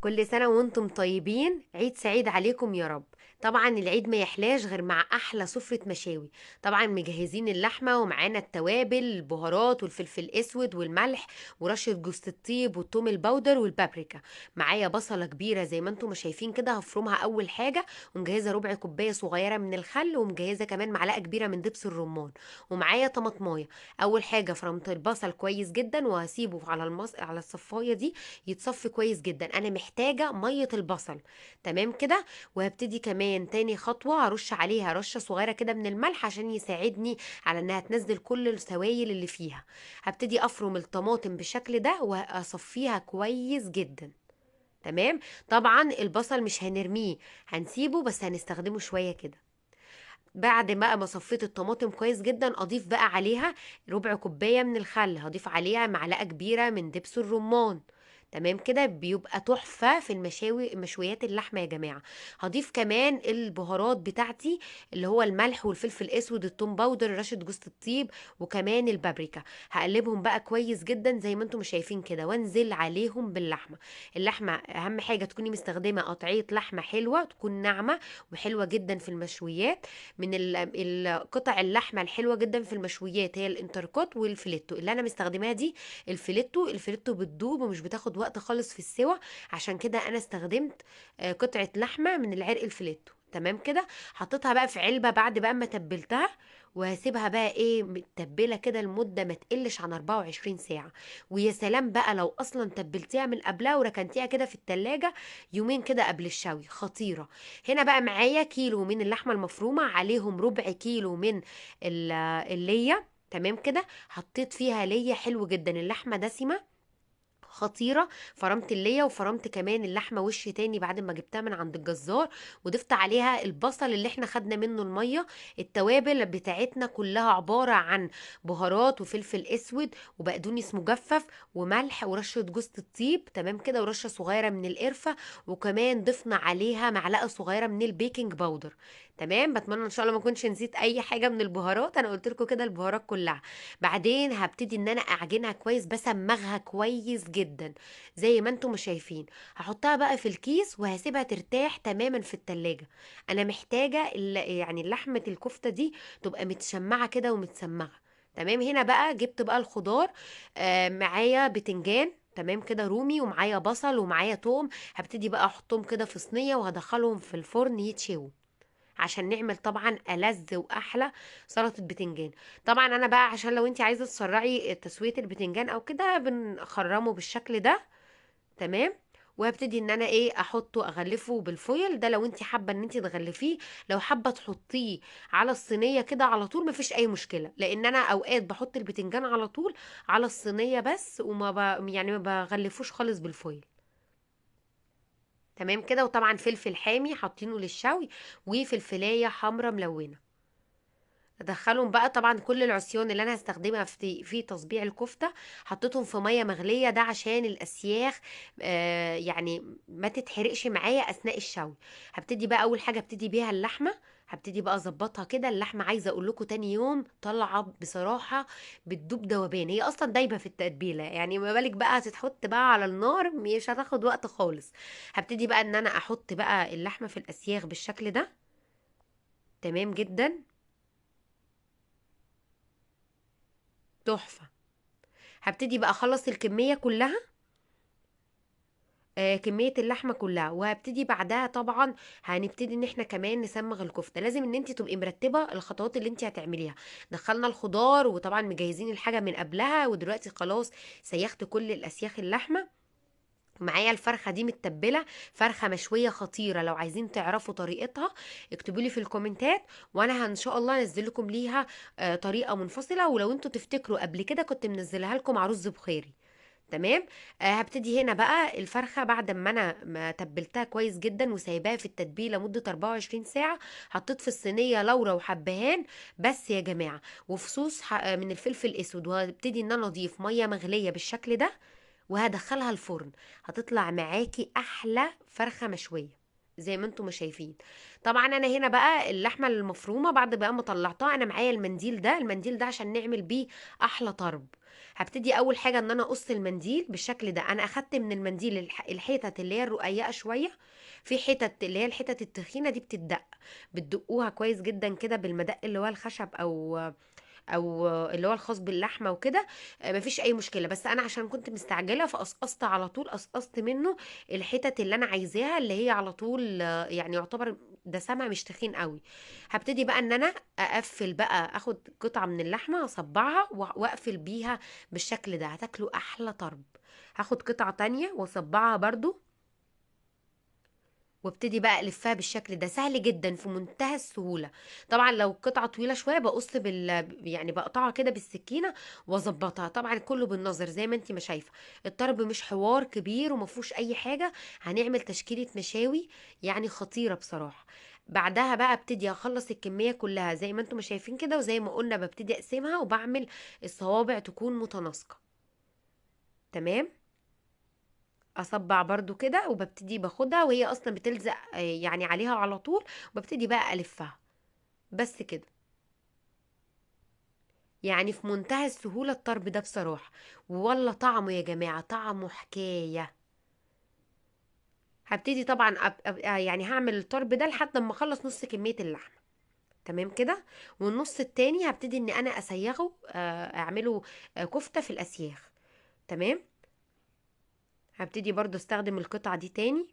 كل سنة وانتم طيبين، عيد سعيد عليكم يا رب. طبعا العيد ما يحلاش غير مع احلى سفرة مشاوي. طبعا مجهزين اللحمة ومعانا التوابل، البهارات والفلفل الاسود والملح ورشة جوز الطيب والثوم البودر والبابريكا. معايا بصلة كبيرة زي ما انتم شايفين كده، هفرمها اول حاجة، ومجهزة ربع كوباية صغيرة من الخل، ومجهزة كمان معلقة كبيرة من دبس الرمان، ومعايا طماطماية. اول حاجة فرمت البصل كويس جدا وهسيبه على الصفاية دي يتصفي كويس جدا. انا محتاجة مية البصل، تمام كده. وهبتدي كمان تاني خطوة هرش عليها رشة صغيرة كده من الملح عشان يساعدني على انها تنزل كل السوائل اللي فيها. هبتدي افرم الطماطم بالشكل ده واصفيها كويس جدا، تمام. طبعا البصل مش هنرميه، هنسيبه بس هنستخدمه شوية كده. بعد ما صفيت الطماطم كويس جدا اضيف بقى عليها ربع كوباية من الخل، هضيف عليها معلقة كبيرة من دبس الرمان، تمام كده. بيبقى تحفة في مشويات اللحمة يا جماعة. هضيف كمان البهارات بتاعتي اللي هو الملح والفلفل الاسود، التوم باودر، رشة جوز الطيب، وكمان البابريكا. هقلبهم بقى كويس جدا زي ما انتم شايفين كده، وانزل عليهم باللحمة. اللحمة اهم حاجة تكوني مستخدمة قطعية لحمة حلوة، تكون ناعمة وحلوة جدا في المشويات. من قطع اللحمة الحلوة جدا في المشويات هي الانتركوت والفليتو. اللي انا مستخدماها دي الفليتو، الفليتو بتدوب ومش بتاخد وقت خالص في السوى، عشان كده انا استخدمت قطعة لحمة من العرق الفليتو، تمام كده. حطيتها بقى في علبة بعد بقى ما تبلتها، وهسيبها بقى متبلة كده لمدة ما تقلش عن 24 ساعة. ويا سلام بقى لو اصلا تبلتيها من قبلها وركنتيها كده في التلاجة يومين كده قبل الشوي، خطيرة. هنا بقى معايا كيلو من اللحمة المفرومة، عليهم ربع كيلو من اللية، تمام كده. حطيت فيها لية حلو جدا، اللحمة دسمة خطيرة. فرمت اللية وفرمت كمان اللحمة وش تاني بعد ما جبتها من عند الجزار، وضفت عليها البصل اللي احنا خدنا منه المية. التوابل بتاعتنا كلها عبارة عن بهارات وفلفل اسود وبقدونس مجفف وملح ورشة جوز الطيب، تمام كده، ورشة صغيرة من القرفة، وكمان ضفنا عليها معلقة صغيرة من البيكنج باودر، تمام. بتمنى ان شاء الله ما اكونش نسيت اي حاجة من البهارات، انا قلت لكم كده البهارات كلها. بعدين هبتدي ان انا اعجنها كويس، بسمغها كويس جدا زي ما انتم شايفين. هحطها بقى في الكيس وهسيبها ترتاح تماما في التلاجة. انا محتاجة لحمة الكفتة دي تبقى متشمعة كده ومتسمغة، تمام. هنا بقى جبت بقى الخضار، معايا بتنجان، تمام كده، رومي، ومعايا بصل، ومعايا توم. هبتدي بقى احطهم كده في صينية وهدخلهم في الفرن يتشووا عشان نعمل طبعا ألذ وأحلى سلطة بتنجان. طبعا أنا بقى عشان لو انت عايزة تسرعي تسوية البتنجان أو كده بنخرمه بالشكل ده، تمام. وهبتدي ان انا احطه، اغلفه بالفويل ده لو انت حابة ان انت تغلفيه. لو حابة تحطيه على الصينية كده على طول مفيش اي مشكلة، لان انا اوقات بحط البتنجان على طول على الصينية بس، وما يعني ما بغلفوش خالص بالفويل، تمام كده. وطبعا فلفل حامي حاطينه للشوي، وفلفلايه حمرا ملونه. ادخلهم بقى طبعا كل العصيان اللي انا هستخدمها في تصبيع الكفته، حطيتهم في ميه مغليه، ده عشان الاسياخ، ما تتحرقش معايا اثناء الشوي. هبتدي بقى اول حاجه ابتدي بيها اللحمه، هبتدي بقى اظبطها كده. اللحمه عايزه اقول لكم تاني يوم طالعه بصراحه بتدوب دوبان، هي اصلا دايبه في التتبيله، ما بالك بقى هتتحط بقى على النار، مش هتاخد وقت خالص. هبتدي بقى ان انا احط بقى اللحمه في الاسياخ بالشكل ده، تمام جدا، تحفه. هبتدي بقى اخلص الكميه كلها، كميه اللحمه كلها، وهبتدي بعدها طبعا هنبتدي ان احنا كمان نسمغ الكفته. لازم ان انت تبقي مرتبه الخطوات اللي انت هتعمليها. دخلنا الخضار وطبعا مجهزين الحاجه من قبلها، ودلوقتي خلاص سيخت كل الاسياخ اللحمه. معايا الفرخه دي متبله، فرخه مشويه خطيره. لو عايزين تعرفوا طريقتها اكتبوا لي في الكومنتات، وانا ان شاء الله انزل لكم ليها، طريقه منفصله. ولو انتوا تفتكروا قبل كده كنت منزلها لكم على رز بخاري، تمام. هبتدي هنا بقى الفرخه بعد ما انا ما تبلتها كويس جدا وسايباها في التتبيله مده 24 ساعه. حطيت في الصينيه لورا وحبهان بس يا جماعه، وفصوص من الفلفل الاسود، وهبتدي ان انا اضيف ميه مغليه بالشكل ده، وهدخلها الفرن. هتطلع معاكي احلى فرخه مشويه زي ما انتم ما شايفين. طبعا انا هنا بقى اللحمه المفرومه بعد بقى ما طلعتها، انا معايا المنديل ده، المنديل ده عشان نعمل بيه احلى طرب. هبتدي اول حاجة ان انا اقص المنديل بالشكل ده. انا اخدت من المنديل الحتت اللي هي الرقيقة شوية، في حتت اللي هي الحتت التخينه دي بتدق، بتدقوها كويس جدا كده بالمدق اللي هو الخشب او اللي هو الخاص باللحمه وكده، مفيش اي مشكلة. بس انا عشان كنت مستعجلة فقصقصت على طول، قصقصت منه الحتت اللي انا عايزاها اللي هي على طول، يعني يعتبر دسمها مش تخين قوي. هبتدي بقى ان انا اقفل بقى، اخد قطعه من اللحمة اصبعها واقفل بيها بالشكل ده، هتاكلوا احلى طرب. هاخد قطعه تانية واصبعها برضو، وابتدي بقى الفها بالشكل ده. سهل جدا في منتهى السهولة. طبعا لو قطعه طويلة شوية بقص يعني بقطعها كده بالسكينة واظبطها، طبعا كله بالنظر زي ما انت ما شايفه. الطرب مش حوار كبير وما فيهوش اي حاجة، هنعمل تشكيله مشاوي يعني خطيرة بصراحة. بعدها بقى ابتدي اخلص الكمية كلها زي ما انتم شايفين كده، وزي ما قلنا ببتدي اقسمها وبعمل الصوابع تكون متناسقه. تمام، اصبع برضو كده، وببتدي باخدها وهي اصلا بتلزق يعني عليها على طول، وببتدي بقى الفها بس كده. يعني في منتهى السهولة الطرب ده بصراحة، والله طعمه يا جماعة طعمه حكاية. هبتدي طبعا يعني هعمل الطرب ده لحد ما اخلص نص كمية اللحمة. تمام كده، والنص التاني هبتدي ان انا اسيغه، اعمله، كفته في الاسياخ. تمام، هبتدي برضو استخدم القطعة دي تاني.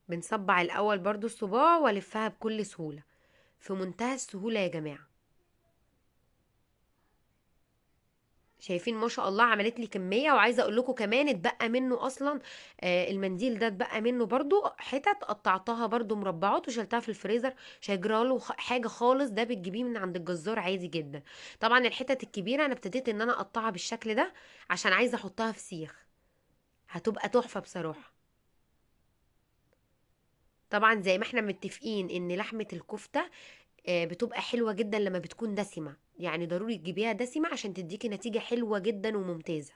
بنصبع الاول برضو الصباع والفها بكل سهولة، في منتهى السهولة يا جماعة. شايفين ما شاء الله عملت لي كمية. وعايزة اقول لكم كمان اتبقى منه اصلا، المنديل ده اتبقى منه برضو حتت قطعتها برضو مربعات وشلتها في الفريزر، مش هيجرى له حاجة خالص، ده بتجيبيه من عند الجزار عادي جدا. طبعا الحتت الكبيرة انا ابتديت ان انا اقطعها بالشكل ده عشان عايزة احطها في سيخ، هتبقى تحفة بصراحة. طبعا زي ما احنا متفقين ان لحمة الكفتة، بتبقى حلوة جدا لما بتكون دسمة، يعني ضروري تجيبيها دسمة عشان تديكي نتيجة حلوة جدا وممتازة.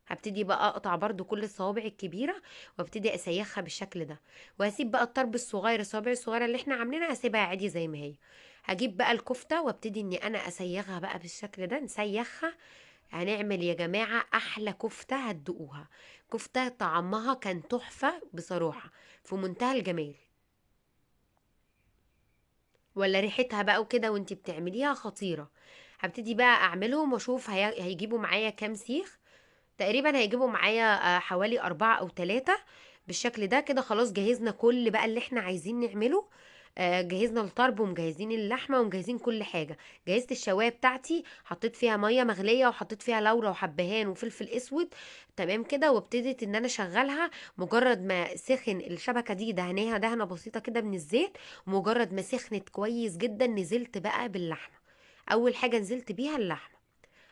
هبتدي بقى اقطع برضو كل الصوابع الكبيرة وابتدي اسيخها بالشكل ده، وهسيب بقى الطرب الصغير، الصوابع الصغيرة اللي احنا عاملينها هسيبها عادي زي ما هي. هجيب بقى الكفتة وابتدي اني انا اسيخها بقى بالشكل ده، نسيخها. هنعمل يا جماعة احلى كفتة هتدوقوها، كفتة طعمها كان تحفة بصراحة، في منتهى الجمال، ولا ريحتها بقى وكده وانتي بتعمليها خطيرة. هبتدي بقى اعملهم واشوف هيجيبوا معايا كام سيخ. تقريبا هيجيبوا معايا، حوالي 4 أو 3 بالشكل ده كده. خلاص جهزنا كل بقى اللي احنا عايزين نعمله، جهزنا الطرب ومجهزين اللحمة ومجهزين كل حاجة. جهزت الشواية بتاعتي، حطيت فيها مية مغلية وحطيت فيها لورا وحبهان وفلفل اسود. تمام كده، وابتديت ان انا اشغلها. مجرد ما سخن الشبكة دي دهناها دهنة بسيطة كده من الزيت، مجرد ما سخنت كويس جدا نزلت بقى باللحمة. اول حاجة نزلت بيها اللحمة.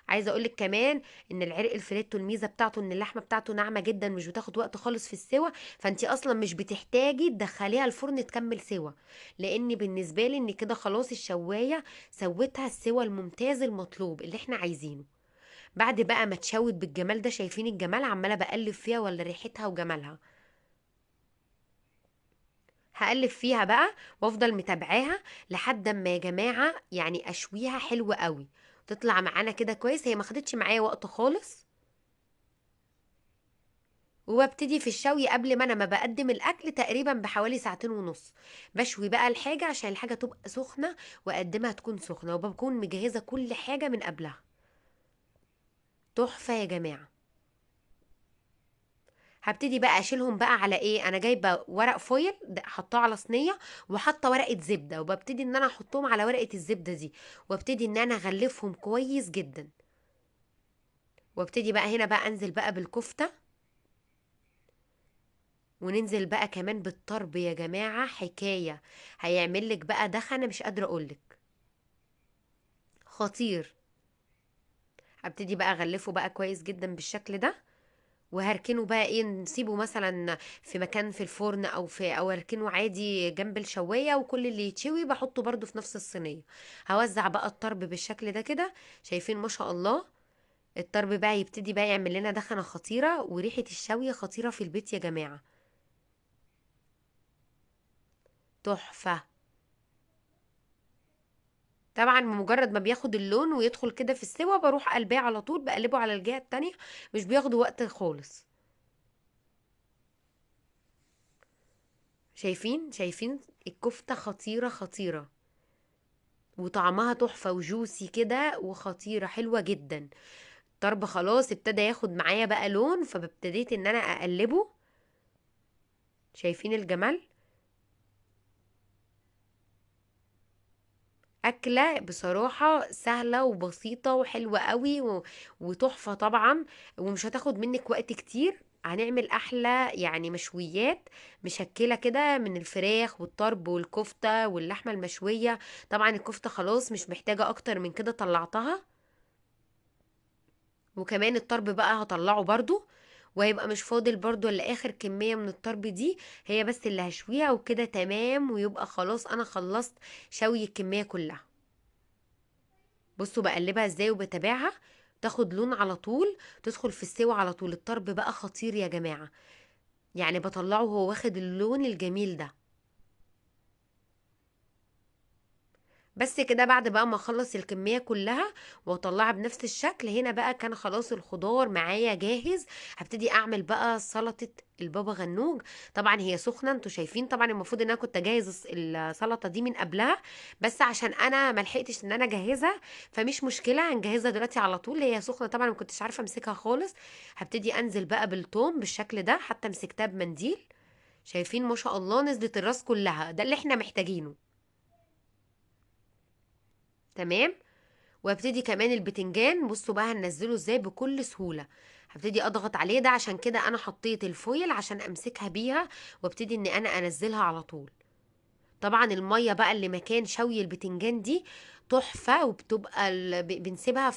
عايزه اقولك كمان ان العرق الفليتو الميزة بتاعته ان اللحمة بتاعته ناعمة جدا، مش بتاخد وقت خالص في السوا، فانتي اصلا مش بتحتاجي تدخليها الفرن تكمل سوا، لان بالنسبة لي ان كده خلاص الشوايه سوتها السوا الممتاز المطلوب اللي احنا عايزينه. بعد بقى ما تشوت بالجمال ده، شايفين الجمال، عماله بقلب فيها ولا ريحتها وجمالها. هقلب فيها بقى وافضل متابعاها لحد ما يا جماعة يعني اشويها حلو قوي، تطلع معانا كده كويس. هي ما خدتش معايا وقت خالص. وببتدي في الشوي قبل ما انا ما بقدم الاكل تقريبا بحوالي ساعتين ونص. بشوي بقى الحاجة عشان الحاجة تبقى سخنة واقدمها تكون سخنة، وبكون مجهزة كل حاجة من قبلها. تحفة يا جماعة. هبتدي بقى اشيلهم بقى على ايه، انا جايبه ورق فويل حطاه على صينية وحاطه ورقة زبدة، وببتدي ان انا احطهم على ورقة الزبدة دي، وابتدي ان انا اغلفهم كويس جدا. وابتدي بقى هنا بقى انزل بقى بالكفته، وننزل بقى كمان بالطرب يا جماعة. حكاية هيعمل لك بقى دخنه مش قادرة اقول لك، خطير. هبتدي بقى اغلفه بقى كويس جدا بالشكل ده، وهركنه بقى ايه، نسيبه مثلا في مكان في الفرن او اركنه عادي جنب الشوايه، وكل اللي يتشوي بحطه برده في نفس الصينية. هوزع بقى الطرب بالشكل ده كده، شايفين ما شاء الله الطرب بقى يبتدي بقى يعمل لنا دخنه خطيرة، وريحه الشويه خطيرة في البيت يا جماعة، تحفة. طبعا بمجرد ما بياخد اللون ويدخل كده في السوا بروح قلباه على طول، بقلبه على الجهة التانية، مش بياخد وقت خالص. شايفين الكفتة خطيرة خطيرة، وطعمها تحفة وجوسي كده وخطيرة حلوة جدا. الطرب خلاص ابتدى ياخد معايا بقى لون، فابتديت ان انا اقلبه. شايفين الجمال؟ أكلة بصراحة سهلة وبسيطة وحلوة قوي وتحفة طبعا، ومش هتاخد منك وقت كتير. هنعمل أحلى مشويات مشكلة كده من الفراخ والطرب والكفتة واللحمة المشوية. طبعا الكفتة خلاص مش محتاجة أكتر من كده، طلعتها. وكمان الطرب بقى هطلعه برضو، وهيبقى مش فاضل برضو الا اخر كمية من الطرب دي هي بس اللي هشويها وكده تمام، ويبقى خلاص انا خلصت شوي الكمية كلها. بصوا بقلبها ازاي وبتابعها، تاخد لون على طول، تدخل في السوا على طول. الطرب بقى خطير يا جماعة، بطلعه وهو واخد اللون الجميل ده. بس كده بعد بقى ما اخلص الكمية كلها واطلعها بنفس الشكل. هنا بقى كان خلاص الخضار معايا جاهز. هبتدي اعمل بقى سلطة البابا غنوج. طبعا هي سخنة انتوا شايفين، طبعا المفروض ان انا كنت اجهز السلطة دي من قبلها، بس عشان انا ما لحقتش ان انا اجهزها فمش مشكلة، هنجهزها دلوقتي على طول. هي سخنة طبعا ما كنتش عارفة امسكها خالص. هبتدي انزل بقى بالثوم بالشكل ده، حتى مسكتها بمنديل. شايفين ما شاء الله نزلت الراس كلها، ده اللي احنا محتاجينه. تمام. وابتدي كمان البتنجان، بصوا بقى هننزله ازاي بكل سهولة. هبتدي اضغط عليه ده، عشان كده انا حطيت الفويل عشان امسكها بيها وابتدي ان انا انزلها على طول. طبعا المية بقى اللي مكان شوي البتنجان دي تحفة، وبتبقى بنسيبها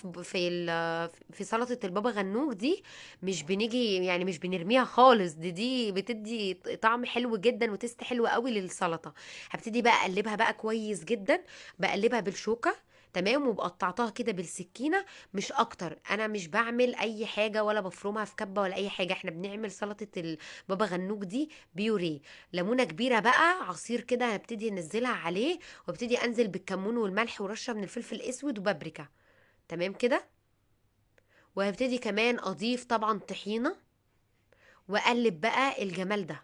في سلطة البابا غنوج دي، مش بنيجي يعني مش بنرميها خالص، دي بتدي طعم حلو جدا وتست حلو قوي للسلطة. هبتدي بقى اقلبها بقى كويس جدا، بقلبها بالشوكة تمام، وبقطعتها كده بالسكينة مش اكتر. انا مش بعمل اي حاجة ولا بفرمها في كبة ولا اي حاجة، احنا بنعمل سلطة البابا غنوج دي بيوريه. ليمونة كبيرة بقى عصير كده هبتدي انزلها عليه، وابتدي انزل بالكمون والملح ورشة من الفلفل الاسود وبابريكا. تمام كده. وهبتدي كمان اضيف طبعا طحينة، واقلب بقى الجمال ده.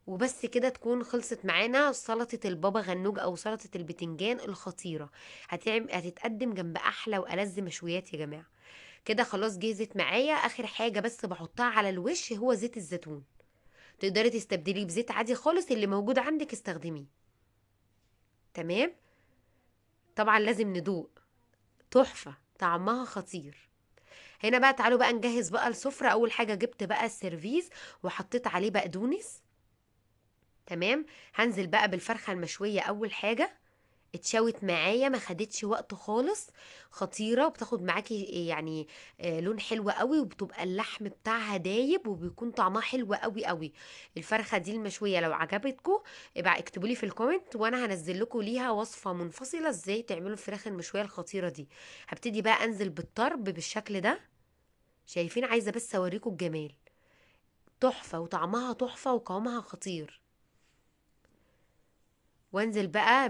وبس كده تكون خلصت معانا سلطة البابا غنوج أو سلطة البتنجان الخطيرة. هتتقدم جنب أحلى وألذ مشويات يا جماعة. كده خلاص جهزت معايا. آخر حاجة بس بحطها على الوش هو زيت الزيتون، تقدري تستبدليه بزيت عادي خالص، اللي موجود عندك استخدميه. تمام. طبعا لازم ندوق، تحفة طعمها خطير. هنا بقى تعالوا بقى نجهز بقى السفرة. أول حاجة جبت بقى السيرفيس وحطيت عليه بقدونس. تمام. هنزل بقى بالفرخة المشوية أول حاجة، اتشوت معايا ما خدتش وقت خالص، خطيرة، وبتاخد معاكي لون حلو قوي، وبتبقى اللحم بتاعها دايب وبيكون طعمها حلو قوي قوي. الفرخة دي المشوية لو عجبتكم ابقى اكتبوا لي في الكومنت، وانا هنزل لكم ليها وصفة منفصلة ازاي تعملوا الفراخ المشوية الخطيرة دي. هبتدي بقى انزل بالطرب بالشكل ده، شايفين؟ عايزة بس اوريكم الجمال، تحفة وطعمها تحفة وقوامها خطير. وانزل بقى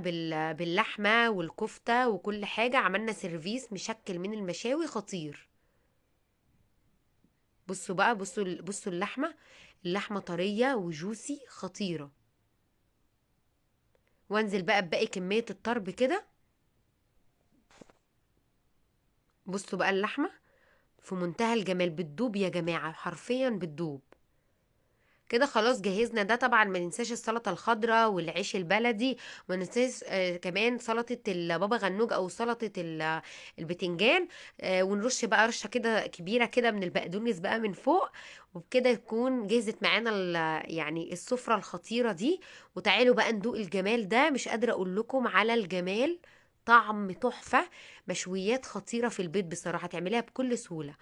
باللحمة والكفتة وكل حاجة. عملنا سيرفيس مشكل من المشاوي خطير. بصوا بقى، بصوا اللحمة، اللحمة طرية وجوسي خطيرة. وانزل بقى بباقي كمية الطرب كده. بصوا بقى اللحمة في منتهى الجمال، بتدوب يا جماعة، حرفيا بتدوب كده. خلاص جهزنا ده. طبعا ما ننساش السلطة الخضراء والعيش البلدي، وما ننساش كمان سلطة البابا غنوج او سلطة البتنجان، ونرش بقى رشه كده كبيرة كده من البقدونس بقى من فوق. وبكده يكون جهزت معانا السفرة الخطيرة دي. وتعالوا بقى ندوق الجمال ده، مش قادرة اقول لكم على الجمال، طعم تحفة، مشويات خطيرة في البيت بصراحة، تعمليها بكل سهولة.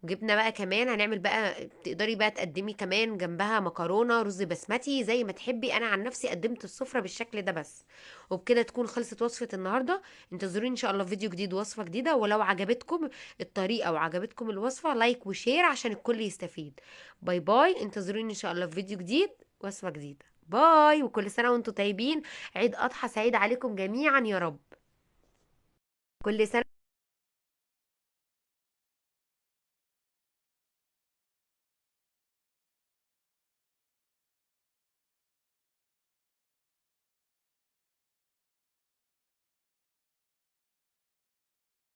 وجبنا بقى كمان هنعمل بقى، تقدري بقى تقدمي كمان جنبها مكرونه رز بسمتي زي ما تحبي. انا عن نفسي قدمت السفرة بالشكل ده بس. وبكده تكون خلصت وصفه النهارده. انتظروني ان شاء الله في فيديو جديد ووصفه جديدة. ولو عجبتكم الطريقة وعجبتكم الوصفة like و share عشان الكل يستفيد. bye bye، انتظروني ان شاء الله في فيديو جديد وصفه جديدة. bye، وكل سنة وانتم طيبين، عيد اضحى سعيد عليكم جميعا يا رب. كل سنة